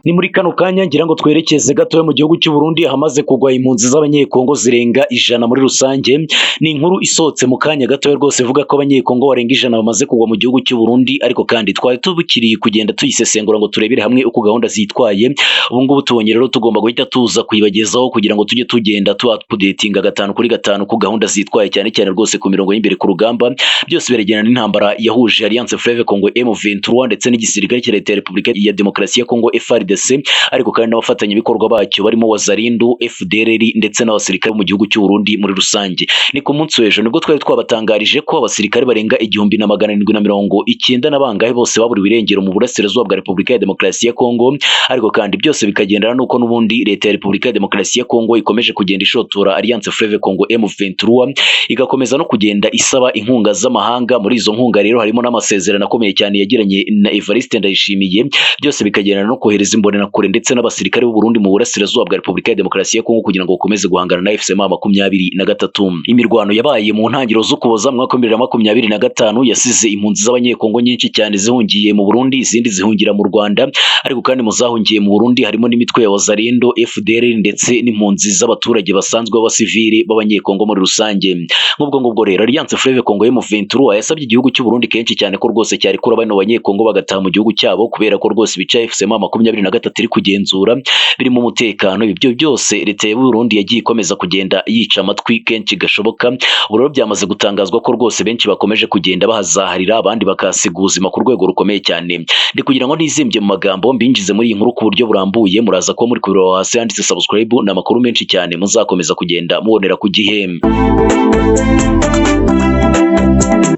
Ni muri kano kanya ngira ngo twerekeze gatoya mu gihugu cy'u Burundi hamaze kugwa impunzi z'Abanyekongo zirenga 100 muri rusange. Ni inkuru isohotse mu kanya gatoya rwose ivuga ko Abanyekongo barenga 100 bamaze kugwa mu gihugu cy'u Burundi, ariko kandi twari tubukiriye kugenda tuyisesengura ngo turebere hamwe uko gahunda zitwaye. Ubu ngubu tubonye rero tugomba guhita tuza kuyibagezaho kugira ngo tujye tugenda tuba-updatinga gatanu kuri gatanu ku gahunda zitwaye, cyane cyane rwose ku mirongo y'imbere ku rugamba. Byose biregerana n'intambara yahuje Alliance Fleuve Congo M23 ndetse n'igisirikare cya Leta ya Repubulika ya Demokarasi ya Congo FARDC, ariko kandi n'abafatanyabikorwa bacyo barimo Wazalendo, FDLR ndetse n'abasirikare bo mu gihugu cy'u Burundi muri rusange. Ni ku munsi w'ejo nibwo twari twabatangarije ko abasirikare barenga 1790 na bangahe bose baburiwe irengero mu burasirazuba bwa Repubulika ya Demokarasi ya Congo, ariko kandi byose bikagendana n'uko n'ubundi Leta ya Repubulika ya Demokarasi ya Congo ikomeje kugenda ishotora Alliance Fleuve Congo M23, igakomeza no kugenda isaba inkunga z'amahanga. Muri izo nkunga rero harimo n'amasezerano akomeye cyane yagiranye na Evariste Ndayishimiye, byose bikagendana no kohereza imbonerakure ndetse n'abasirikare b'u Burundi mu burasirazuba bwa Repubulika ya Demokarasi ya Congo kugira ngo bakomeze guhangana na AFC M23. Imirwano yabaye mu ntangiriro z'Ukuboza mu mwaka wa 2025 yasize impunzi z'Abanyekongo nyinshi cyane zihungiye mu Burundi, izindi zihungira mu Rwanda, ariko kandi mu zahungiye mu Burundi harimo n'imitwe ya Wazalendo, FDLR ndetse n'impunzi z'abaturage basanzwe b'abasivili b'Abanyekongo muri rusange. Nk'ubwo ngubwo rero Alliance Fleuve Congo M23 yasabye igihugu cy'u Burundi kenshi cyane ko rwose cyarekura bano Banyekongo bagataha mu gihugu cyabo, kubera ko rwose ibice AFC M23 iri kugenzura birimo umutekano. Ibyo byose Leta y'u Burundi yagiye ikomeza kugenda yica amatwi kenshi gashoboka. Ubu rero byamaze gutangazwa ko rwose benshi bakomeje kugenda bahazaharira, abandi bakahasiga ubuzima ku rwego rukomeye cyane. Ndi kugira ngo ntizimbye mu magambo mbinjize muri iyi nkuru ku buryo burambuye, muraza kuba muri kubireba hasi handitse subscribe, ni amakuru menshi cyane muzakomeza kugenda mubonera ku gihe.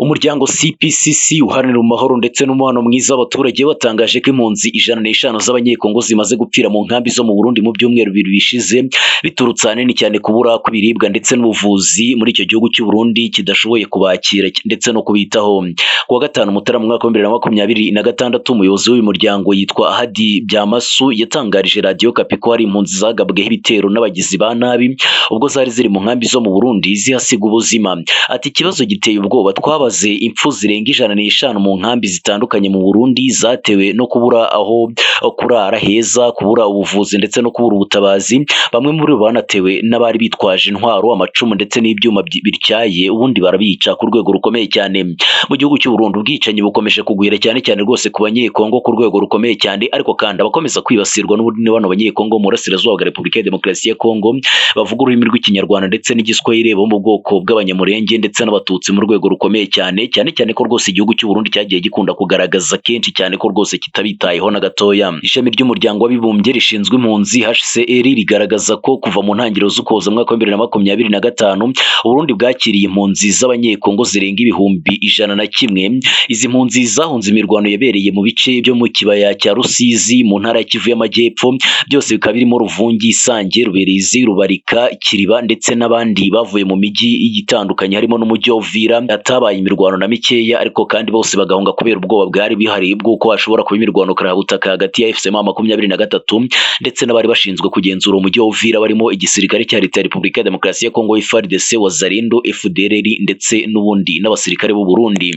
Umuryango CPCC uharanira amahoro ndetse n'umubano mwiza w'abaturage watangaje ko impunzi 105 z'Abanyekongo zimaze gupfira mu nkambi zo mu Burundi mu byumweru bibiri bishize, biturutse ahanini cyane kubura kw'ibiribwa ndetse n'ubuvuzi muri icyo gihugu cy'u Burundi kidashoboye kubakira ndetse no kubitaho. Ku wa gatanu Mutarama mu mwaka wa 2026, umuyobozi w'uyu muryango yitwa Hadi Byamasu yatangarije Radiyo Okapi ko hari impunzi zagabweho ibitero n'abagizi ba nabi ubwo zari ziri mu nkambi zo mu Burundi zihasiga ubuzima. Ati ikibazo giteye ubwoba, twabaze impfu zirenga 105 mu nkambi zitandukanye mu Burundi zatewe no kubura aho kurara heza, kubura ubuvuzi ndetse no kubura ubutabazi. Bamwe muri bo banatewe n'abari bitwaje intwaro, amacumu ndetse n'ibyuma bityaye, ubundi barabica ku rwego rukomeye cyane. Mu gihugu cy'u Burundi ubwicanyi bukomeje kugwira cyane cyane rwose ku Banyekongo ku rwego rukomeye cyane, ariko kandi abakomeza kwibasirwa n'ubundi ni bano Banyekongo mu burasirazuba bwa Repubulika ya Demokarasi ya Kongo bavuga ururimi rw'Ikinyarwanda ndetse n'Igiswahili bo mu bwoko bw'Abanyamurenge ndetse n'Abatutsi mu rwego rukomeye cyane, cyane cyane ko rwose igihugu cy'u Burundi cyagiye gikunda kugaragaza kenshi cyane ko rwose kitabitayeho na gatoya. Ishami ry'umuryango w'abibumbye rishinzwe impunzi HCR rigaragaza ko kuva mu ntangiriro z'Ukuboza mu mwaka wa 2025 Burundi bwakiriye impunzi z'Abanyekongo zirenga 101,000. Izi mpunzi zahunze imirwano yabereye mu bice byo mu kibaya cya Rusizi mu ntara ya Kivu y'Amajyepfo, byose bikaba birimo Ruvungi, Sange, Ruberizi, Rubarika, Kiriba ndetse n'abandi bavuye mu mijyi itandukanye harimo n'umujyi wa Uvira hatabaye imirwano na mikeya, ariko kandi bose bagahunga kubera ubwoba bwari bihari bw'uko hashobora kuba imirwano karabutaka hagati ya AFC M23 ndetse n'abari bashinzwe kugenzura umujyi wa Uvira barimo igisirikare cya Leta ya Repubulika ya Demokarasi ya Kongo FARDC, Wazalendo, FDLR ndetse n'ubundi n'abasirikare b'u Burundi.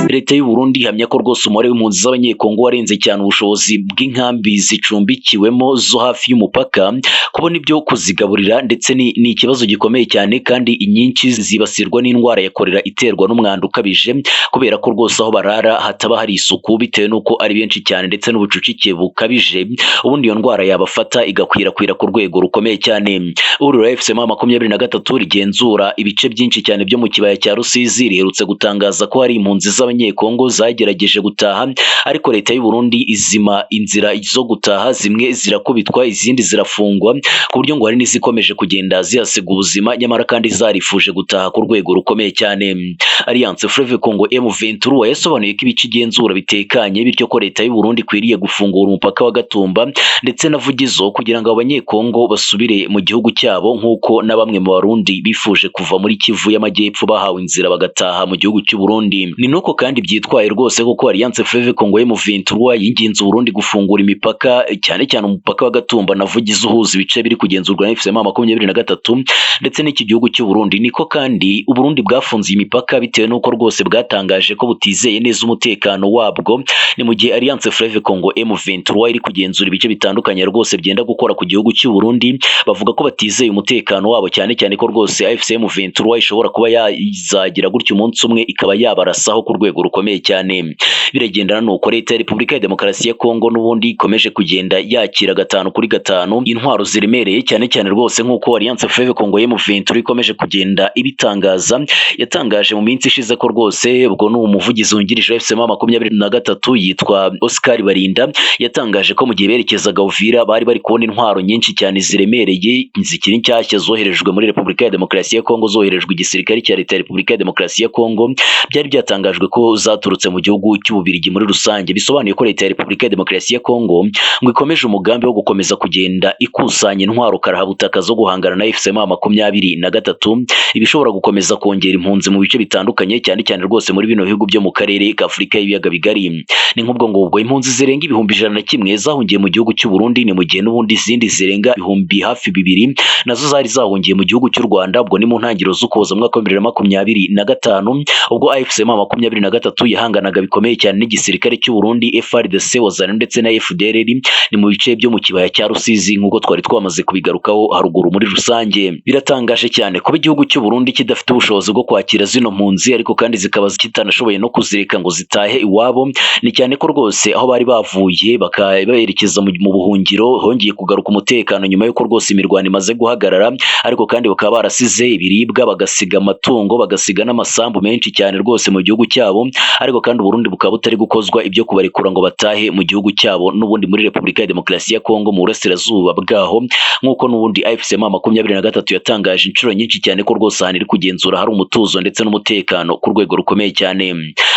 Leta y'u Burundi ihamya ko rwose umubare w'impunzi z'Abanyekongo warenze cyane ubushobozi bw'inkambi zicumbikiwemo zo hafi y'umupaka. Kubona ibyo kuzigaburira ndetse ni ikibazo gikomeye cyane, kandi inyinshi zibasirwa n'indwara ya kolera iterwa n'umwanda ukabije, kubera ko rwose aho barara hataba hari isuku bitewe n'uko ari benshi cyane ndetse n'ubucucike bukabije. Ubundi iyo ndwara yabafata igakwirakwira ku rwego rukomeye cyane. Ihuriro AFC M23 rigenzura ibice byinshi cyane byo mu kibaya cya Rusizi riherutse gutangaza ko hari impunzi z'Abanyekongo zagerageje gutaha, ariko Leta y'u Burundi izima inzira zo gutaha, zimwe zirakubitwa izindi zirafungwa, ku buryo ngo hari n'izikomeje kugenda zihasiga ubuzima nyamara kandi zarifuje gutaha ku rwego rukomeye cyane. Alliance Fleuve Congo M23 yasobanuye ko ibice igenzura bitekanye, bityo ko Leta y'u Burundi ikwiriye gufungura umupaka wa Gatumba ndetse na Vugizo kugira ngo Abanyekongo basubire mu gihugu cyabo, nk'uko na bamwe mu Barundi bifuje kuva muri Kivu y'Amajyepfo bahawe inzira bagataha mu gihugu cy'u Burundi. Ni nuko kandi kandi byitwaye rwose, kuko Alliance Fleuve Congo M23 yinginze Burundi gufungura imipaka, cyane cyane umupaka wa Gatumba na Vugiza uhuza ibice biri kugenzurwa na FCM 23 ndetse n'iki gihugu cy'u Burundi. Niko kandi u Burundi bwafunze imipaka bitewe n'uko rwose bwatangaje ko butizeye neza umutekano wabwo. Ni mu gihe Alliance Fleuve Congo M23 iri kugenzura ibice bitandukanye rwose byenda gukora ku gihugu cy'u Burundi, bavuga ko batizeye umutekano wabo, cyane cyane ko rwose AFC M23 ishobora kuba yazagira gutyo umunsi umwe ikaba yabarasaho ku rwego rukomeye cyane. Biragendana nuko leta ya Repubulika ya Demokarasi ya Kongo n'ubundi ikomeje kugenda yakira 5 kuri 5 intwaro ziremereye cyane cyane rwose, nk'uko Alliance Fleuve Congo M23 ikomeje kugenda ibitangaza. Yatangaje mu minsi ishize ko rwose, ubwo ni umuvugizi wungirije wa AFC 23 yitwa Oscar Barinda, yatangaje ko mu gihe berekezaga Uvira bari bari kubona intwaro nyinshi cyane ziremereye zikiri nshyashya zoherejwe muri Repubulika ya Demokarasi ya Kongo, zoherejwe igisirikare cya leta ya Repubulika ya Demokarasi ya Kongo. Byari byatangajwe ko zaturutse mu gihugu cy'Ububirigi muri rusange. Bisobanuye ko leta ya Repubulika ya Demokarasi ya Kongo ngo ikomeje umugambi wo gukomeza kugenda ikusanya intwaro karahabutaka zo guhangana na AFC 23, ibishobora gukomeza kongera impunzi mu bice bitandukanye, cyane cyane rwose muri bino bihugu byo mu karere ka Afurika y'ibiyaga bigari. Ni nk'ubwo ngubwo impunzi zirenga 101,000 zahungiye mu gihugu cy'u Burundi, ni mu gihe n'ubundi izindi zirenga 2000 nazo zari zahungiye mu gihugu cy'u Rwanda. Ubwo ni mu ntangiriro z'Ukuboza mwaka wa 2025, ubwo AFC 23 yahanganaga bikomeye cyane n'igisirikare cy'u Burundi, FARDC, Wazalendo ndetse na FDLR, ni mu bice byo mu kibaya cya Rusizi, nk'uko twari twamaze kubigarukaho haruguru muri rusange. Biratangaje cyane kuba igihugu cy'u Burundi kidafite ubushobozi bwo kwakira zino mpunzi, ariko kandi zikaba kitanashoboye no kuzireka ngo zitahe iwabo. Ni cyane ko rwose aho bari bavuye bakaberekeza mu buhungiro hongeye kugaruka umutekano nyuma y'uko rwose imirwano imaze guhagarara, ariko kandi bakaba barasize ibiribwa, bagasiga amatungo, bagasiga n'amasambu menshi cyane rwose mu gihugu cyabo. Ariko kandi Uburundi bukaba butari gukozwa ibyo kubarekura ngo batahe mu gihugu cyabo n'ubundi muri Repubulika ya Demokarasi ya Kongo mu burasirazuba bwaho, nk'uko n'ubundi AFC 23 yatangaje inshuro nyinshi cyane ko rwose ahantu iri kugenzura hari umutuzo ndetse n'umutekano ku rwego rukomeye cyane.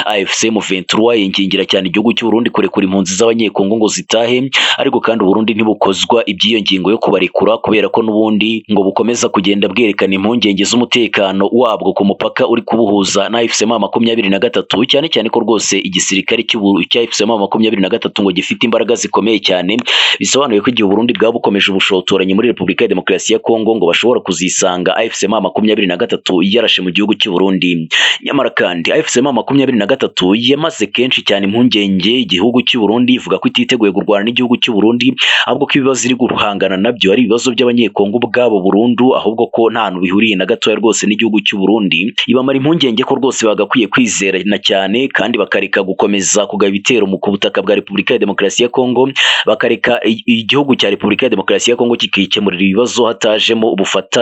AFC M23 yingingira cyane igihugu cy'u Burundi kurekura impunzi z'abanyekongo ngo zitahe, ariko kandi Uburundi ntibukozwa iby'iyo ngingo yo kubarekura, kubera ko n'ubundi ngo bukomeza kugenda bwerekana impungenge z'umutekano wabwo ku mupaka uri kubuhuza na AFC 23, cyane cyane ko rwose igisirikare cya AFC 23 ngo gifite imbaraga zikomeye cyane. Bisobanuye ko igihe Uburundi bwaba bukomeje ubushotoranyi muri Repubulika ya Demokarasi ya Kongo, ngo bashobora kuzisanga AFC 23 yarashe mu gihugu cy'u Burundi. Nyamara kandi AFC 23 yamaze kenshi cyane impungenge igihugu cy'u Burundi, ivuga ko ititeguye kurwana n'igihugu cy'u Burundi, ahubwo ko ibibazo iri guhangana nabyo ari ibibazo by'abanyekongo ubwabo burundu, ahubwo ko nta hantu bihuriye na gatoya rwose n'igihugu cy'u Burundi. Ibamara impungenge ko rwose bagakwiye kwizerana cyane kandi bakareka gukomeza kugaba ibitero mu butaka bwa Repubulika ya Demokarasi ya Kongo, bakareka igihugu cya Repubulika ya Demokarasi ya Kongo kikikemurira ibibazo hatajemo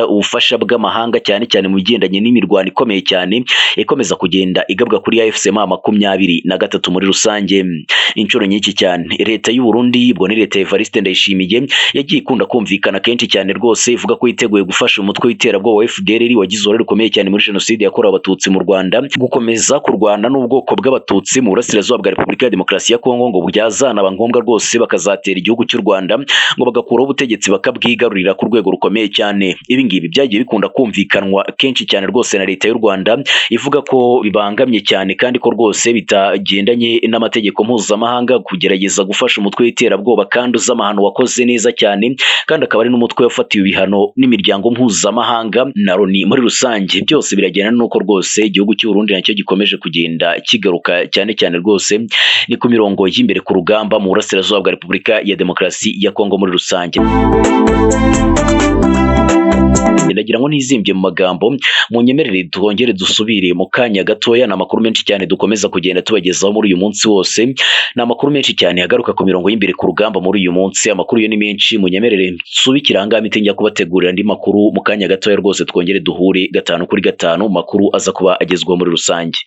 ubufasha bw'amahanga, cyane cyane mu bigendanye n'imirwano ikomeye cyane ikomeza kugenda igabwa kuri AFC 23 muri rusange. Inshuro nyinshi cyane leta y'u Burundi, ubwo ni leta ya Evariste Ndayishimiye, yagiye ikunda kumvikana kenshi cyane rwose ivuga ko yiteguye gufasha umutwe w'iterabwoba wa FDLR wagize uruhare rukomeye cyane muri jenoside yakorewe abatutsi mu Rwanda, gukomeza kurwana n'ubwoko bw'abatutsi mu burasirazuba bwa Repubulika ya Demokarasi ya Kongo, ngo byazanaba ngombwa rwose bakazatera igihugu cy'u Rwanda ngo bagakuraho ubutegetsi bakabwigarurira ku rwego rukomeye cyane. Ibi ngibi byagiye bikunda kumvikanwa kenshi cyane rwose na leta y'u Rwanda, ivuga ko bibangamye cyane kandi ko rwose bitagendanye n'amategeko mpuzamahanga kugerageza gufasha umutwe w'iterabwoba kandi uzi amahano wakoze neza cyane, kandi akaba ari n'umutwe wafatiwe ibihano n'imiryango mpuzamahanga na Loni muri rusange. Byose biragenda nuko rwose igihugu cy'u Burundi nacyo gikomeje kugenda kigaruka cyane cyane rwose ni ku mirongo y'imbere ku rugamba mu burasirazuba bwa Repubulika ya Demokarasi ya Kongo muri rusange. Ndagira ngo ntizimbye mu magambo, munyemerere twongere dusubire mu kanya gatoya. Ni amakuru menshi cyane dukomeza kugenda tubagezaho muri uyu munsi wose, ni amakuru menshi cyane agaruka ku mirongo y'imbere ku rugamba muri uyu munsi. Amakuru yo ni menshi, munyemerere nsubikire aha ngaha mpite njya kubategurira andi makuru mu kanya gatoya rwose, twongere duhure 5 kuri 5 makuru aza kuba agezweho muri rusange.